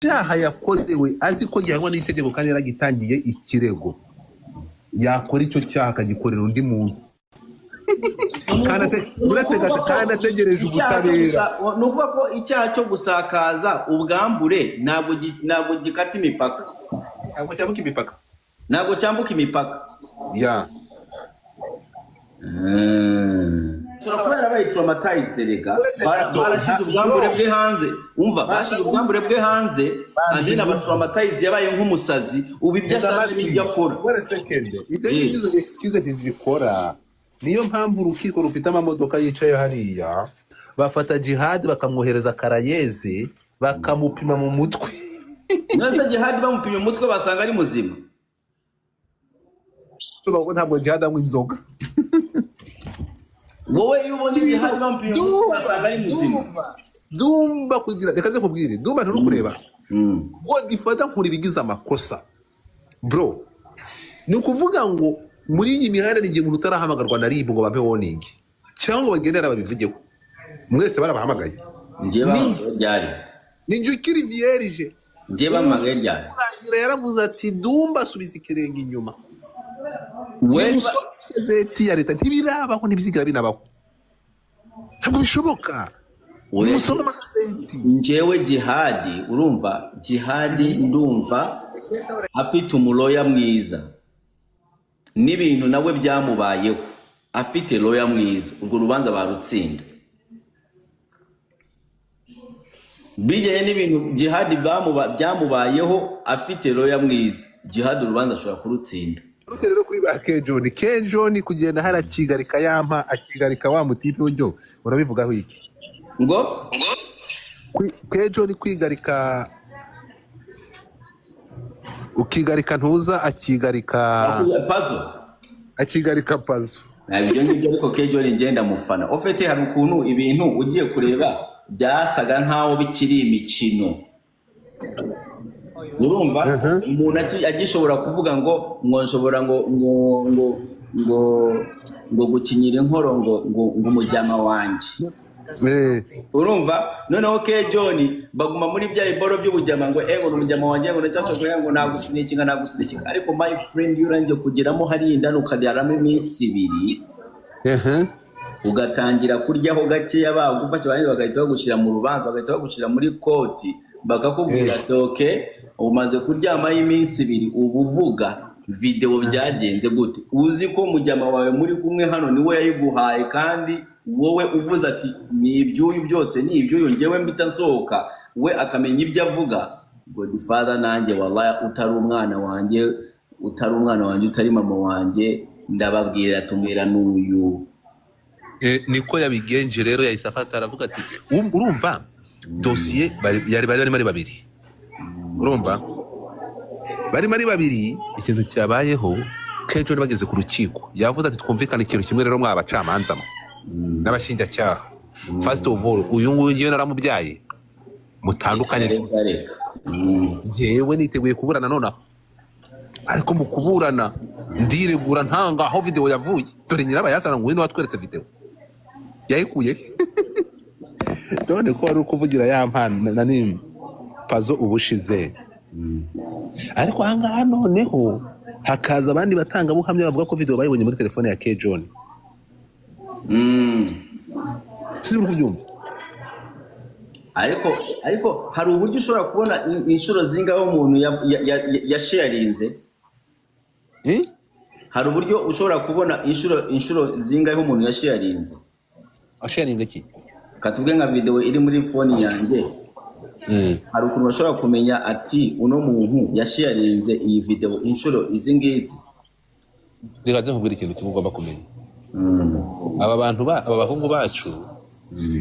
Icyaha yakorewe azi ko gihanwa n'itegeko kandi yaragitangiye ikirego, yakora icyo cyaha akagikorera undi muntu kandi uretse Ni ukuvuga gato ko kandi ategereje icyaha cyo ubutabera. Ni ukuvuga ko icyaha cyo gusakaza ubwambure ntabwo gikata imipaka. Ntabwo cyambuka imipaka. Ntabwo cyambuka imipaka. Ya. Ushobora kuba yarabaye traumatized rega. Uretse gato Barashyize ubwambure bro bwe hanze, umva, banza bashyize ubwambure bwe hanze. Banza Anjena aba unyumve. traumatized, yabaye nk'umusazi ubu, ibyo Tega ashatse amatwi. n'ibyo akora. Wait a second, ibyo ngibyo, izo excuse ntizikora. Niyo mpamvu urukiko rufite amamodoka yicaye hariya, bafata Jihad bakamwohereza Karayeze, bakamupima mu mutwe. None Jihad bamupimye umutwe basanga ari muzima? Tuvuga ko ntabwo Jihad anywa inzoga. Wowe iyo ubonye Ibintu Jihad bamupimye umutwe Dumba basanga ari muzima? Dumba, Dumba, kugira reka nze nkubwire, Dumba, nturi kureba. Godfather, nkura ibigize amakosa, bro. Ni ukuvuga ngo muri iyi mihanda ni igihe umuntu utarahamagarwa na RIB ngo bampe warning cyangwa ngo bagendere babivugeho, mwese barabahamagaye. Njye Ni bahamagaye ryari? Ni njye ukiri vierge. Njye bahamagaye ryari? Urangira yaravuze ati: "Dumba, subiza ikirenge inyuma." We Nimusome igazeti ya leta. Ntibirabaho, ntibizigera binabaho, ntabwo bishoboka. We Nimusome amagazeti. Njyewe Jihadi, urumva, Jihadi ndumva afite umulawyer mwiza n'ibintu nawe byamubayeho, afite lawyer mwiza urwo rubanza barutsinda. Bijyanye n'ibintu Jihadi byamubayeho, afite lawyer mwiza, Jihadi urubanza ashobora kurutsinda. Uretse rero kuri ba Kejoni, Kejoni kugenda harakigarika yampa akigarika wa mutipe ujyo urabivugaho iki? Ngo? Kejoni kwigarika, ukigarika ntuza akigarika. Pazo. Akigarika Pazo. Ntabwo ibyo ngibyo, ariko Kejoni ngenda mufana ofete. Hari ukuntu ibintu ugiye kureba byasaga nkaho bikiri imikino, urumva? Umuntu agishobora kuvuga ngo nshobora ngo gukinyira inkoro ngo umujyama wanjye. Urumva, noneho Ke John baguma muri bya iboro by'ubujyama ngo ni umujyama wanjye, ngo ndacyashobora, ngo nagusinikinga, nagusinikinga. Ariko my friend, iyo urangije kugeramo hariya indani ukaryaramo iminsi 2, ugatangira kuryaho gakeya, bagufasha, barangiza bagahita bagushyira mu rubanza, bagahita bagushyira muri court, bakakubwira ati: "Okay, umaze kuryamaho iminsi 2, ubu uvuga videwo byagenze gute?" Uzi ko mujyama wawe muri kumwe hano niwe yayiguhaye, kandi wowe uvuze ati: "Ni iby'uyu byose, ni iby'uyu," ngewe mpita nsohoka, we akamenya ibyo avuga. Godfather, nanjye wallahi, utari umwana wanjye, utari umwana wanjye, utari mama wanjye, ndababwira tumwira n'uyu. Niko yabigenje rero, yahise afata aravuga ati: "Urumva dosiye bari barimo ari babiri, urumva barimo ari babiri." Ikintu cyabayeho, kenshi bari bageze ku rukiko, yavuze ati: "Twumvikane ikintu kimwe rero, mwa abacamanza mwe n'abashinjacyaha, first of all, uyu nguyu ngewe naramubyaye, mutandukanye Reka rwose." Reka. "Njyewe niteguye kuburana nonaha, ariko mu kuburana ndiregura ntanga aho videwo yavuye. Dore nyirabayazana, ngo ngwino watweretse videwo yayikuye he?" None ko wari uri kuvugira ya mpano na ni Pazo ubushize, ariko ahangaha noneho hakaza abandi batangabuhamya bavuga ko video bayibonye muri telefone ya K John. Sinzi uri kubyumva. Ariko hari uburyo ushobora kubona inshuro zingahe umuntu yasharinze. Eh? Hari uburyo ushobora kubona inshuro zingahe umuntu yasharinze. Asharinga iki? Katuvuge nka video iri muri phone yanjye, hari ukuntu bashobora kumenya ati: "Uno muntu yasharinze iyi video inshuro izi ngizi." Reka nze nkubwire ikintu kimwe ugomba kumenya. Aba bantu aba bahungu bacu,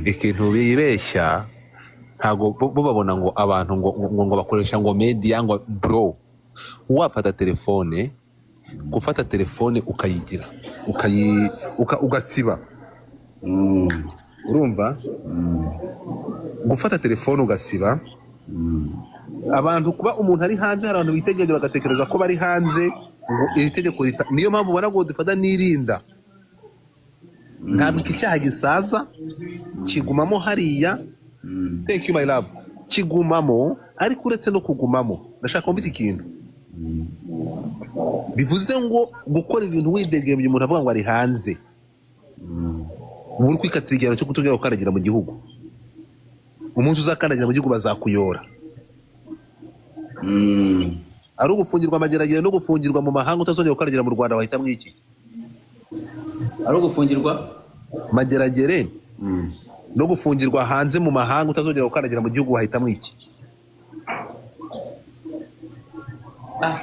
ikintu bibeshya, ntabwo bo babona ngo abantu ngo bakoresha ngo media, ngo bro, wafata telefone, gufata telefone ukayigira ugasiba. Urumva, gufata telefone ugasiba abantu, kuba umuntu ari hanze, hari abantu bitegereje bagatekereza ko bari hanze ngo iri tegeko niyo mpamvu ubona ngo dufata nirinda. Ntabwo iki cyaha gisaza, kigumamo hariya. Thank you, my love. Kigumamo, ariko uretse no kugumamo, ndashaka kumva iki kintu bivuze ngo gukora ibintu widegembye, umuntu avuga ngo ari hanze, uba uri kwikatira igihano cyo kutongera gukandagira mu gihugu. Umunsi uzakandagira mu gihugu bazakuyora. Ari ugufungirwa amageragere no gufungirwa mu mahanga utazongera gukandagira mu Rwanda, wahitamo iki? Ari ugufungirwa Mageragere no gufungirwa hanze mu mahanga utazongera gukandagira mu gihugu, wahitamo iki? Ah.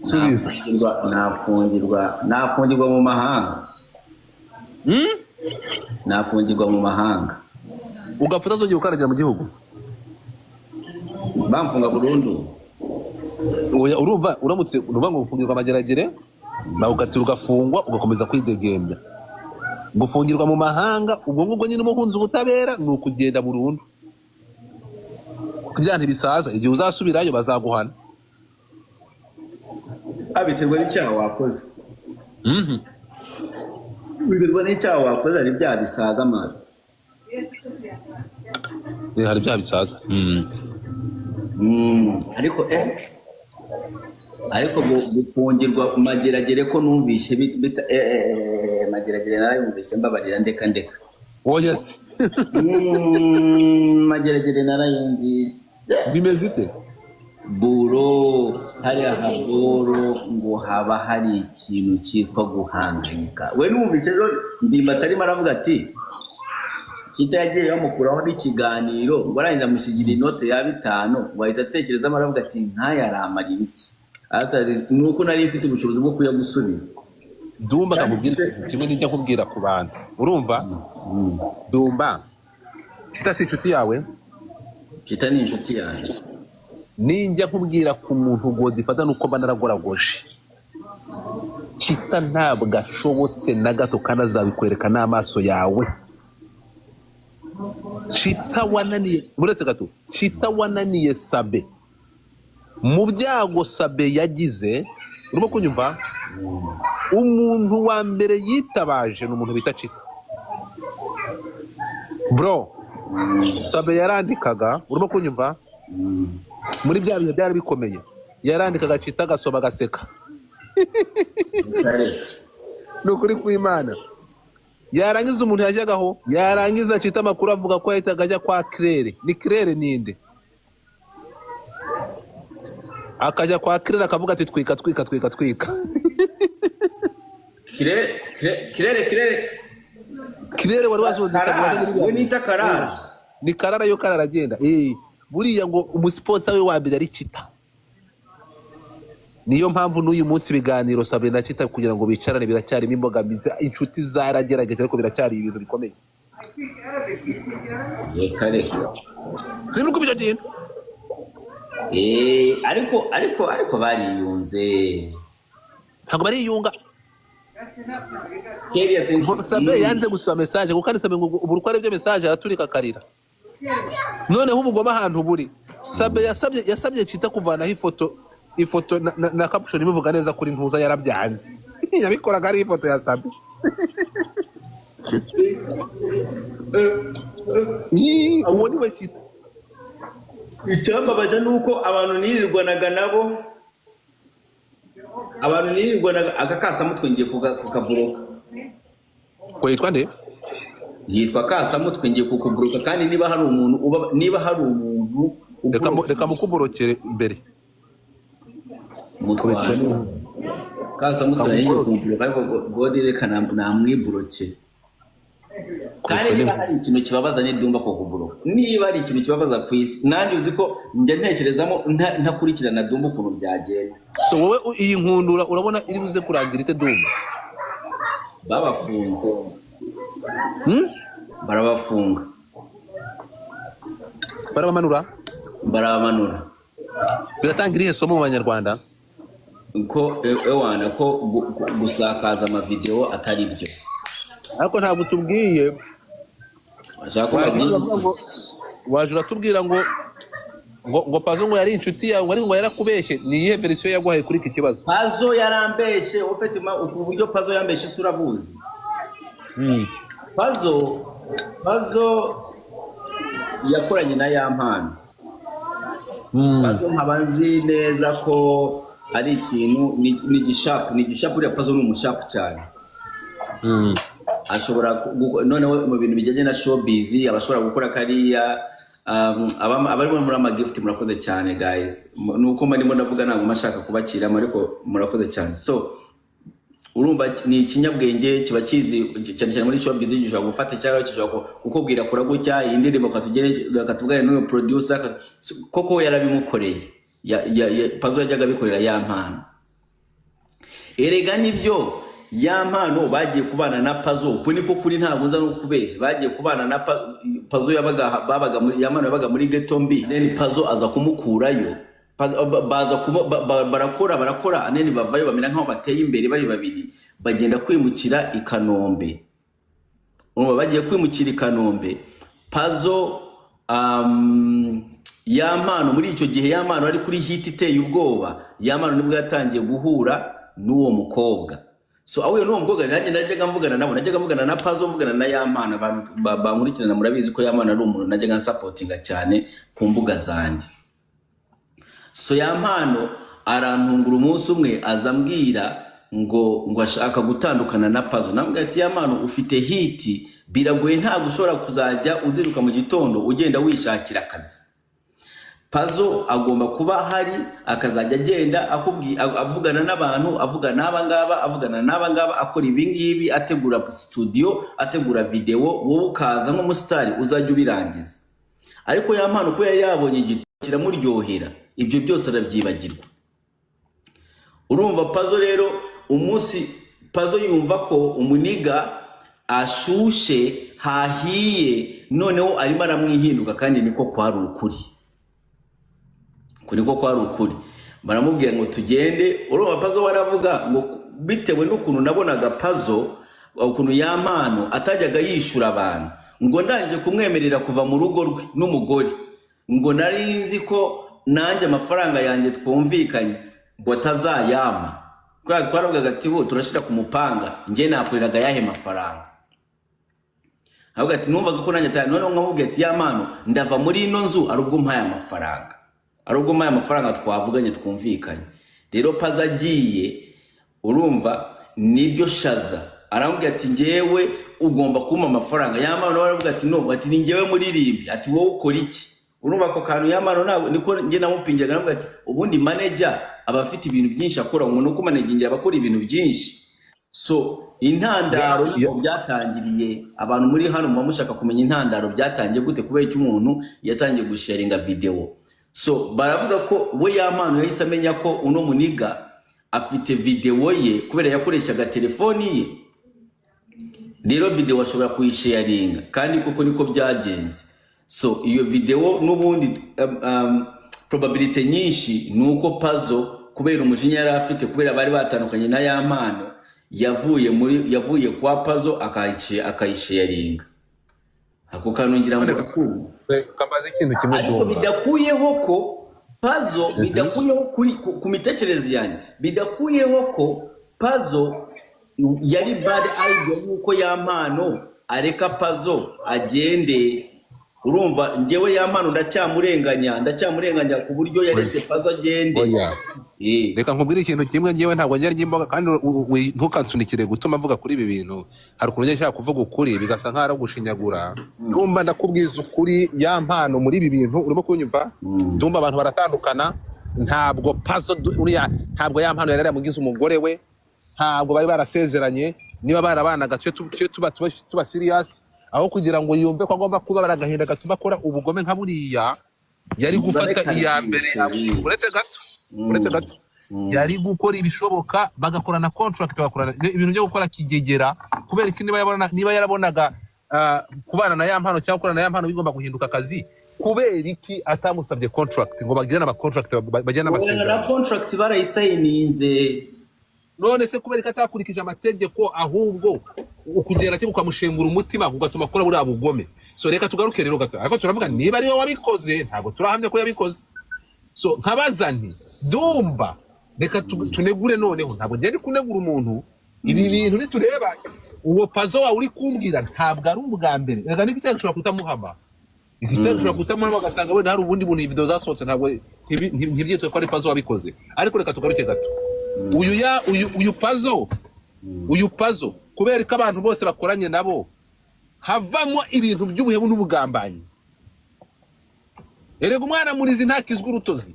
Subiza. Nafungirwa mu mahanga. Nafungirwa mu mahanga. Ugapfa utazongera gukandagira mu gihugu. Bamfunga burundu. Oya, urumva uramutse uruvuga ngo gufungirwa amageragere bawukatira ugafungwa ugakomeza kwidegembya, gufungirwa mu mahanga ubwo ngubwo nyine uba uhunze ubutabera, ni ukugenda burundu. Kugira ntibisaza, igihe uzasubirayo bazaguhana. Ah, biterwa n'icyaha wakoze. Biterwa n'icyaha wakoze, hari ibyaha bisaza mara. Hari ibyaha bisaza. Ariko ariko gufungirwa mageragere ko numvishe mageragere narayumvishe, mbabarira, ndeka ndeka. Oya se. Mageragere narayumvishe. Bimeze ite? Buro hariya haboro ngo haba hari ikintu cyitwa guhangayika. We numvise ejo Ndimba atarimo aravuga ati Kita yagiye bamukuraho n'ikiganiro, ngo arangiza amusigira inote ya 5, ngo ahita atekerezamo aravuga ati nk'aya aramarira iki? Atari ni uko nari mfite ubushobozi bwo kuyagusubiza. Dumba, akakubwira ikintu kimwe nijya nkubwira ku bantu, urumva? Dumba, Kita si inshuti yawe? Kita ni inshuti yanjye. Ninjya nkubwira ku muntu ngo difata nuko mba naragoragoje, Kita ntabwo ashobotse na gato kandi azabikwereka n'amaso yawe. Kita wananiye, uretse gato, Kita wananiye Sabe mu byago Sabe yagize, urimo kunyumva? Umuntu wa mbere yitabaje ni umuntu bita Kita. Bro, Sabe yarandikaga, urimo kunyumva? Muri bya bihe byari bikomeye yarandikaga, Kita agasoma agaseka. Ni ukuri kw'Imana. Yarangiza umuntu yajyagaho, yarangiza Kita amakuru avuga ko yahitaga ajya kwa Claire. Ni Claire ninde? Akajya kwa Claire akavuga ati twika twika twika twika. Kirere kirere kirere. Claire wari wasohotse. Karara, we nita Karara. Ni Karara yo, Karara agenda. Buriya ngo umusiponsa we wa mbere ari Kita. Niyo mpamvu n'uyu munsi ibiganiro Sabe na Kita kugira ngo bicarane biracyarimo imbogamizi. Inshuti zaragerageje ariko biracyari ibintu bikomeye. Reka reka. Sinzi uko ibyo bintu. Ariko bariyunze. Ntabwo bariyunga. Keria, thank you. Sabe yanze gusoma message kuko ari Sabe ngo ubu uko arebye message araturika akarira. Noneho ubugome ahantu buri, Sabe yasabye Kita kuvanaho ifoto na caption imuvuga neza kuri ntuza, yarabyanze. Yabikoraga ari ifoto ya Sabe. Uwo ni we Kita. Icyambabaje ni uko abantu nirirwanaga nabo, abantu nirirwanaga, aka kasamutwe ngiye kukaburoka. Ko yitwa nde? Yitwa kasamutwe, ngiye kukuburoka. Kandi niba hari umuntu uba, niba hari umuntu Reka uburoka reka mukuborokere imbere. Mutware kasamutwe nari ngiye kumuburoka, ariko God reka namwiburoke. Kandi niba hari ikintu kibabaza ni Dumba kukuburoka. Niba hari ikintu kibabaza ku isi, nanjye uzi ko njya ntekerezamo ntakurikirana Dumba ukuntu byagenda. So wowe iyi nkundura urabona iri buze kurangira ite, Dumba? Babafunze. Barabafunga. Barabamanura? Barabamanura. Biratanga irihe somo mu banyarwanda? Ko ewana ko gusakaza amavideo atari byo. Ariko ntabwo utubwiye. Ashaka ko babyibuze. Waje uratubwira ngo Pazo ngo yari inshuti yawe, ariko ngo yarakubeshye. Ni iyihe verisiyo yaguhaye kuri iki kibazo? Pazo yarambeshe, ufite uburyo Pazo yambeshe isura buzi. Pazo yakoranye na Yampano. Pazo nkaba nzi neza ko ari ikintu ni igishapu, ni igishapu. Uriya Pazo ni umushapu cyane. Ashobora noneho mu bintu bijyanye na showbiz aba ashobora gukora kariya. Abarimo muri amagift, murakoze cyane guys. Nuko mbarimo ndavuga, ntabwo mba nshaka kubakiramo, ariko murakoze cyane. So urumva ni ikinyabwenge, kiba kizi cyane cyane muri showbiz. Gishobora gufata cyangwa gishobora kukubwira kora gutya, iyi ndirimbo katugere, katuvugane n'uyu producer. Koko yarabimukoreye. Pazo yajyaga abikorera Yampano. Erega nibyo, Yampano bagiye kubana na Pazo, uku niko kuri, ntabwo nza no kubeshya. Bagiye kubana na Pazo, yabaga babaga muri, Yampano yabaga muri ghetto mbi, then Pazo aza kumukurayo. Baza kuba barakora, barakora, then bavayo bamera nkaho bateye imbere bari babiri, bagenda kwimukira i Kanombe. Urumva bagiye kwimukira i Kanombe, Pazo, Yampano muri icyo gihe, Yampano ari kuri hit iteye ubwoba. Yampano nibwo yatangiye guhura n'uwo mukobwa. So ahuye n'uwo mukobwa, nanjye najyaga mvugana nabo, najyaga mvugana na Pazo, mvugana na Yampano. Abantu bankurikirana murabizi ko Yampano ari umuntu najyaga nsupportinga cyane ku mbuga zanjye. So Yampano arantungura umunsi umwe, aza ambwira ngo ashaka gutandukana na Pazo. Namubwira ati: "Yampano, ufite hit, biragoye, ntabwo ushobora kuzajya uzinduka mu gitondo ugenda wishakira akazi. Pazo agomba kuba ahari, akazajya agenda avugana n'abantu, avugana n'aba ngaba, avugana n'aba ngaba, akora ibi ngibi, ategura studio, ategura video, wowe ukaza nk'umusitari uzajya ubirangiza." Ariko Yampano ko yari yabonye igito kiramuryohera, ibyo byose arabyibagirwa. Urumva Pazo rero, umunsi Pazo yumva ko umuniga ashushe hahiye, noneho arimo aramwihinduka, kandi niko kwari ukuri, niko kwari ukuri. Baramubwira ngo tugende. Urumva Pazo waravuga ngo bitewe n'ukuntu nabonaga Pazo, ukuntu Yampano atajyaga yishyura abantu, ngo ndangije kumwemerera kuva mu rugo rwe n'umugore, ngo nari nzi ko nanjye amafaranga yanjye twumvikanye ngo atazayampa, kubera twaravugaga ati: "Bo turashyira ku mupanga, njye nakoreraga ayahe mafaranga?" Ahubwo ati numvaga ko nanjye atari. Noneho nkamubwira ati: "Yampano, ndava muri ino nzu ari ubwo mpaye amafaranga, ari ubwo mpaye amafaranga twavuganye, twumvikanye." Rero Pazo agiye, urumva niryo shaza, aramubwira ati: "Njyewe ugomba kumpa amafaranga." Yampano nawe aravuga ati: "No," ati, "ni njyewe muririmbi," ati, "wowe ukora iki?" Urumva ako kantu Yampano ntabwo niko njye namupingiraga. Aramubwira ati: "Ubundi manager aba afite ibintu byinshi akora, umuntu uko managingira aba akora ibintu byinshi." So intandaro nuko byatangiriye. Abantu muri hano muba mushaka kumenya intandaro byatangiye gute, kubera icyo umuntu yatangiye gusharinga video. So baravuga ko we Yampano yahise amenya ko uno muniga afite video ye, kubera yakoreshaga telefoni ye. Rero video ashobora kuyisharinga, kandi koko niko byagenze. So iyo video n'ubundi, probability nyinshi ni uko Pazo, kubera umujinya yari afite kubera bari batandukanye na Yampano, yavuye kwa Pazo akayisharinga. Ako kantu ngira ngo urakumva. Kamaze ikintu kimwe. Ariko Dumba. bidakuyeho ko Pazo, bidakuyeho ku mitekerereze yanjye, bidakuyeho ko Pazo yari bad idea yuko Yampano areka Pazo agende. Urumva njyewe Yampano ndacyamurenganya, ndacyamurenganya ku buryo yaretse Pazo agende. Oya. Eh. Reka nkubwire ikintu kimwe. Ngewe ntabwo njya imboga, kandi ntukansunikire gutuma mvuga kuri ibi bintu. Hari ukuntu njya nshaka kuvuga ukuri bigasa nkaho ari ugushinyagura. Ndumva ndakubwiza ukuri, Yampano muri ibi bintu, urimo kunyumva? Ndumva abantu baratandukana. Ntabwo Pazo uriya, ntabwo Yampano yari yaramugize umugore we, ntabwo bari barasezeranye. Niba barabanaga, tujye tuba serious. Aho kugira ngo yumve ko agomba kuba agahinda gatuma akora ubugome nka buriya, yari gufata iya mbere. Uretse gato, uretse gato, yari gukora ibishoboka bagakorana contract, bagakorana ibintu byo gukora kigegera. Kubera iki? Niba yarabonaga kubana na Yampano cyangwa gukorana na Yampano bigomba guhinduka akazi, kubera iki atamusabye contract ngo bagirane ama contract, bagirane Oya, na amasezerano? contract barayisayininze. None se kubera ko atakurikije amategeko, ahubwo ukugenda cyo ukamushengura umutima ugatuma akora buriya bugome? So reka tugaruke rero gato, ariko turavuga niba ariwe wabikoze, ntabwo turahamya ko yabikoze. So nkabaza nti: Dumba, reka tunegure noneho. Ntabwo ngenda kunegura umuntu. Ibi bintu nitureba uwo Pazo wawe uri kumbwira, ntabwo ari ubwa mbere. Reka, n'iki cyaha gishobora kutamuhama, iki cyaha gishobora kutamuhama, ugasanga wenda hari ubundi buntu, iyi video zasohotse ntabwo ntibyitwe ko ari Pazo wabikoze. Ariko reka tugaruke gato. Uyu ya uyu uyu Pazo, uyu Pazo, kubera ko abantu bose bakoranye nabo havamo ibintu by'ubuhemu n'ubugambanyi. Erega umwana murizi ntakizwa urutozi.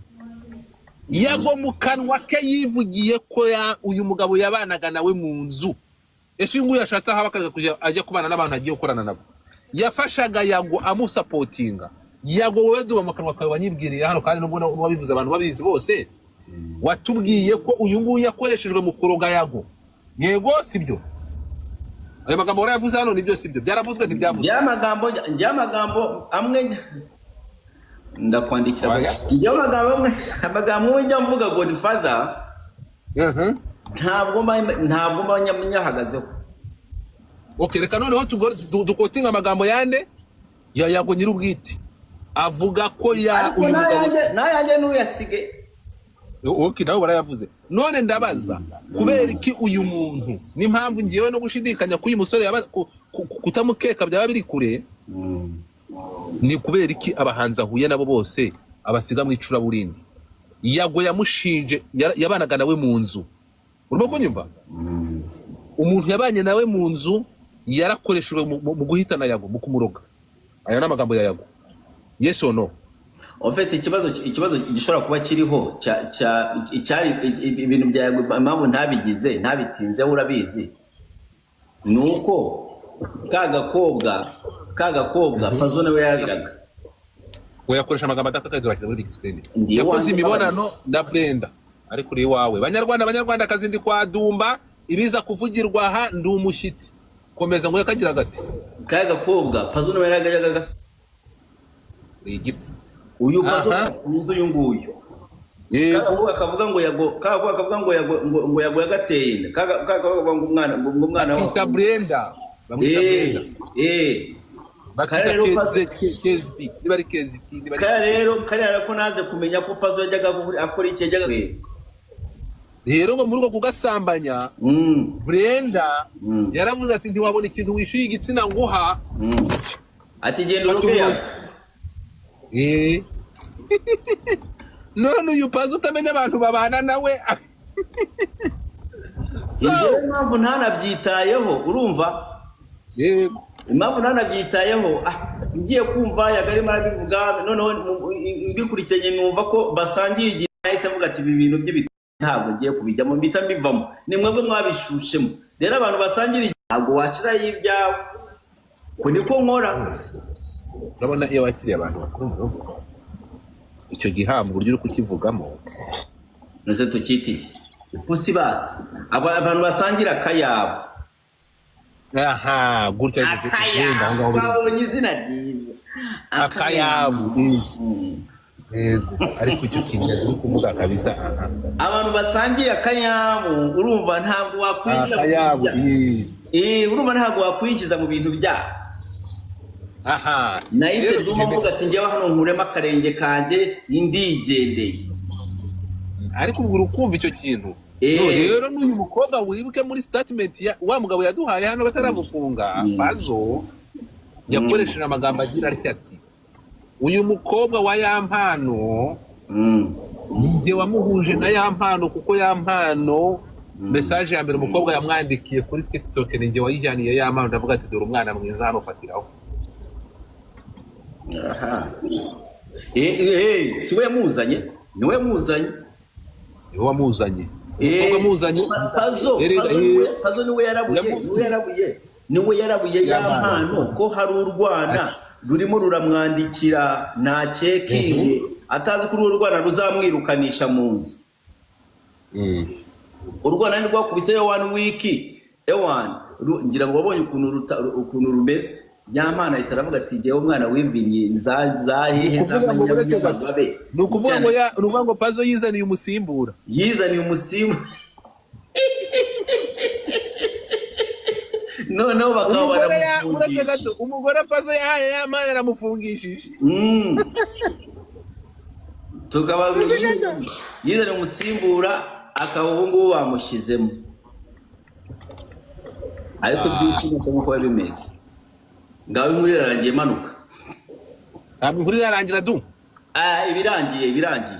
Yago mu kanwa ke yivugiye ko ya uyu mugabo yabanaga nawe mu nzu. Ese uyu nguyu yashatse aho aba, akajya kujya ajya kubana n'abantu agiye gukorana nabo? Yafashaga Yago, amusupportinga. Yago, wowe duba mu kanwa kawe wanyibwiriye hano, kandi nubwo wabivuze abantu babizi bose, watubwiye ko uyu nguyu yakoreshejwe mu kuroga Yago. Yego, sibyo? Ayo magambo warayavuze hano, nibyo, sibyo? Byaravuzwe, ntibyavuzwe? By'amagambo amwe ndakwandikira. Oya. By'amagambo amwe, amagambo amwe njya mvuga, Godfather, ntabwo mba nyahagazeho. Okay, reka noneho duquotinga amagambo yande ya Yago nyir'ubwite, avuga ko ya Ariko uyu mugabo n'ayanjye ntuyasige. Okay, nawe barayavuze. None ndabaza, kubera iki uyu muntu, n'impamvu ngewe no gushidikanya ko uyu musore yaba kutamukeka byaba biri kure, ni kubera iki abahanzi ahuye nabo bose abasiga mu icuraburindi? Yago yamushinje yabanaga nawe mu nzu. Urimo kunyumva? Umuntu yabanye nawe mu nzu yarakoreshejwe mu guhitana Yago, mu kumuroga. Aya ni amagambo ya Yago. Yes or no? En fait, ikibazo gishobora kuba kiriho cya icyari ibintu bya Yago, impamvu ntabigize, ntabitinzeho, urabizi, ni uko ka gakobwa Pazo nawe yariraga. We yakoresha amagambo adakakaye, bashyize muri big screen. Ndi Yakoze iwanjye. imibonano na Brenda ari kuri iwawe. Banyarwanda, banyarwandakazi, ndi kwa Dumba, ibiza kuvugirwa aha ndi umushyitsi. Komeza ngo yakagira gati. Ka gakobwa Pazo nawe yaragajaga Uri igiti. Uyu Pazo inzu uyu nguyu. Ka gakobwa kavuga ngo Yago, ka gakobwa kavuga ngo Yago, ngo Yago yagateye inda. Ka gakobwa kavuga ngo umwana Bakita Brenda, bamwita Brenda. Bakita Kariya rero Pazo Kezbi, niba ari Keziki, niba ari Kariya rero, kariya ko naje kumenya ko Pazo yajyaga akora iki, yajyaga Rero ngo muri uko kugasambanya, Brenda yaravuze ati: "Ntiwabona ikintu wishyuye igitsina nguha." Ati: "Genda Fata uroge." uburozi. None uyu Pazo utamenya abantu babana nawe, so Ibyo impamvu ntanabyitayeho, urumva? Yego. Impamvu ntanabyitayeho, ngiye kumva Yago arimo arabivuga, noneho mbikurikiranye numva ko basangiye igihe, nahise mvuga ati: "Ibi bintu by'ibiti ntabwo ngiye kubijyamo," mpita mbivamo. Ni mwebwe mwabishushemo. Rero abantu basangira igihe, ntabwo washiraho ibyawe, ko niko nkora. Urabona, iyo wakiriye abantu bakuru mu rugo, icyo gihambo uburyo uri kukivugamo. Nese tukita iki? Ipusi basi. Abantu basangira akayabo. Aha gutya wenda aho ngaho Twabonye izina ryiza. Akayabo. Yego, ariko icyo kintu uri kuvuga kabisa, aha. Abantu basangiye akayabo, urumva ntabwo wakwinjira mu bintu Akayabo. Urumva ntabwo wakwinjiza mu bintu byabo. Aha. Nahise Rero duma mvuga ati: "Njyewe hano nkuremo akarenge kanjye, ndigendeye." Ariko ubwo uri kumva icyo kintu. No, rero n'uyu mukobwa, wibuke muri statement ya wa mugabo yaduhaye hano bataramufunga, Pazo yakoresheje amagambo agira atya, ati: "Uyu mukobwa wa ya mpano ni njye wamuhuje na ya mpano, kuko ya mpano message ya mbere umukobwa yamwandikiye kuri TikTok ni njye wayijyaniye ya mpano, ndavuga ati: 'Dore umwana mwiza hano, fatiraho.'" Aha. Si we yamuzanye, ni we yamuzanye. Niwe wamuzanye, umukobwa amuzanye. Pazo Erega, Pazo Pazo niwe yarabuye. Niwe yarabuye ya Ya mpano. mpano ko hari urwana rurimo ruramwandikira, nta cekinge, atazi ko urwo rwana ruzamwirukanisha mu nzu. Urwana ni rwakubise yo one week ewan, ngira ngo wabonye ukuntu rumeze. Ya mpano ahita aravuga ati: "Jyewe umwana wiviriye za zahehe." Ukuvuga ngo uretse gato, ni ukuvuga ngo ni ukuvuga ngo Pazo yizaniye umusimbura. Yizaniye umusimbu, noneho bakaba Umugore ya uretse baramufungishije. gato, umugore Pazo yahaye ya mpano aramufungishije. Tukaba yizaniye umusimbura, akaba ubu ngubu bamushyizemo. Ariko by'isi ni uko nguko biba bimeze. Ngaho inkuru irarangiye, manuka. Ntabwo inkuru irarangira du. Ah, ibirangiye, ibirangiye.